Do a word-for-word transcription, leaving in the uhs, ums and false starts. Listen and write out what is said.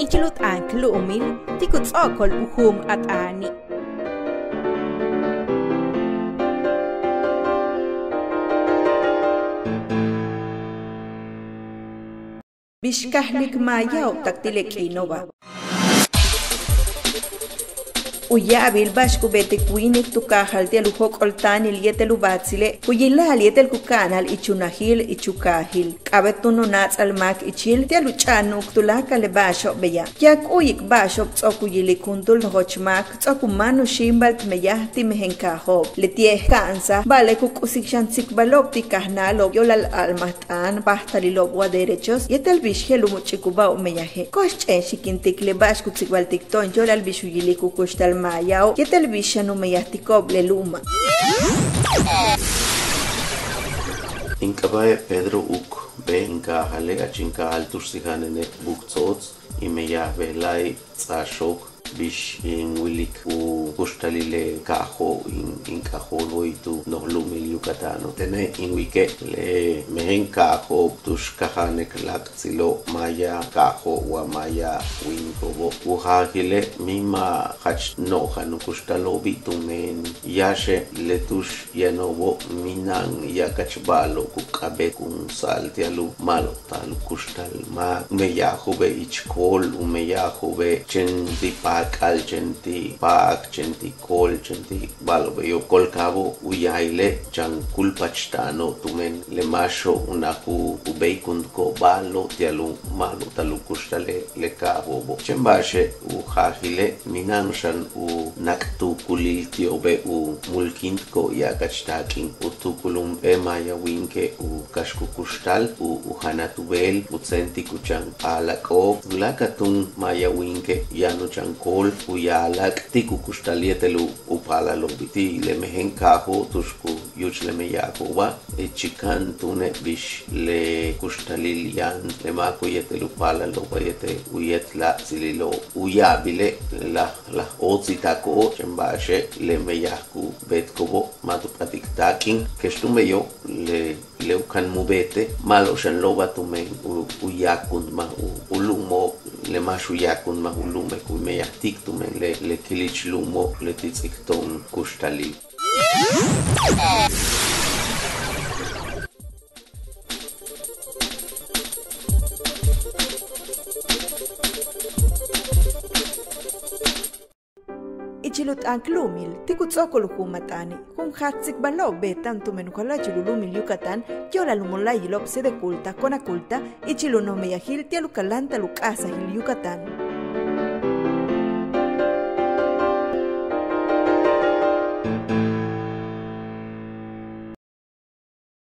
Ichil u t'aan k lu'umil ti' ku ts'o'okol u juum a t'aani'. Bix kajlik maayao' tak ti' le k'iino'oba'. U yaabil ba'ax ku beetik wíinik tu kaajal ti'al u jóok'ol táanil yéetel u baatsile' ku yila'al yéetel ku ka'anal ich u najil ich u kaajil. K'a'abéet túun u náats'al máak ichil ti'al u ch'a'anu'uk tuláakal le ba'axo'ob beya'. Yaan k u'uyik ba'axo'ob ts'o'ok u yilik juntúul nojoch máak ts'o'ok u máan u xíimbal t meyaj ti' mejen kaajo'ob. Leti'e' ka'ansaj ba'ale' ku k'usik xan tsikbalo'ob ti' kajnáalo'ob yo'olal a'almaj t'aan, páajtalilo'ob wa derechos yéetel bix je'el u much'ikubáa u meyaje'. Ko'ox ch'éen xikintik le ba'ax ku tsikbaltik to'on yo'olal bix u yilik u kuxtal maayao' yéetel bix xan u meyajtiko'ob le lu'uma'. In k'aaba'e' Pedro Uc, bej in kaajale', jach in kaajal tu'ux síijanene' Buuk Tso'ots, in meyaj bejla'e' Ts'aaxook. Bix in wilik u kuxtalil le kaajo' in, in k'ajóol woy tu noj lu'umil Yucatano'. Tene' in wi'ike' le mejen kaajo'ob tu'ux kaja'anek láak'tsilo' maaya kaajo' wa maaya wíiniko'obo'. U jaajile' míin ma' jach no'ojan u kuxtalo'obi' tumen yáaxe' le tu'ux yano'obo' mina'an ya'abkach ba'alo'ob ku k'a'abéet kun sa'al ti'al u ma'alobta'al u kuxtal máak, u meyajo'obe' ich kool, u meyajo'obe' chéen ti' paak'al, chéen ti' pa'ak, chéen ti' kool, chéen ti' ba'alo'ob beyo'. Ko'olkaabo'ob u yajile' chan kúulpachta'ano'ob tumen le máaxo'ob unaj u béeykuntiko'ob ba'alo'ob ti'al u ma'alobta'al u kuxtale' le kaajo'obo'. Chéen ba'axe' u jaajile' mina'an xan u nak' tuukulil ti'obe' u mulkintiko'ob ya'abkach taak'in. U tuukul jump'éel maaya wíinike' u kaxtik u kuxtal, u, u janat u beel, u tséentik u chan paalak'o'ob. Tuláakal túun maaya wíinike' yaan u chan kool u ya'alak ti' ku kuxtal yéetel u paalalo'obi'. Ti' le mejen kaajo' tu'ux ku yúuchul le meyajo'oba', e, chika'an túune' bix le kuxtalil yaan le máako'ob yéetel u paalalo'oba' yéetel u yéet láak'tsililo'ob. U ya'abile' laj, laj óotsitako'ob, chéen ba'axe' le meyaj ku beetiko'obo' ma' tu p'atik taak'in, kex túun beyo' le, le u kan mu beete' ma'alob xan lóoba' tumen u, u yaakuntmaj u, u lu'umo'ob, le máax u yaakuntmaj u lu'ume' ku meyajtik tumen le, le kilich lu'umo'ob leti' ts'íik to'on kuxtalil. Ichil u t'aan k lu'umil ti' ku ts'o'okol u juum a t'aani', jun jaaj tsikbalo'ob beeta'an tumen u jala'achil u lu'umil Yucatán yo'olal u mola'ayilo'ob Sedeculta, Conaculta, ichil u noj meyajil ti'al u kaláanta'al u k'a'ajsajil Yucatán.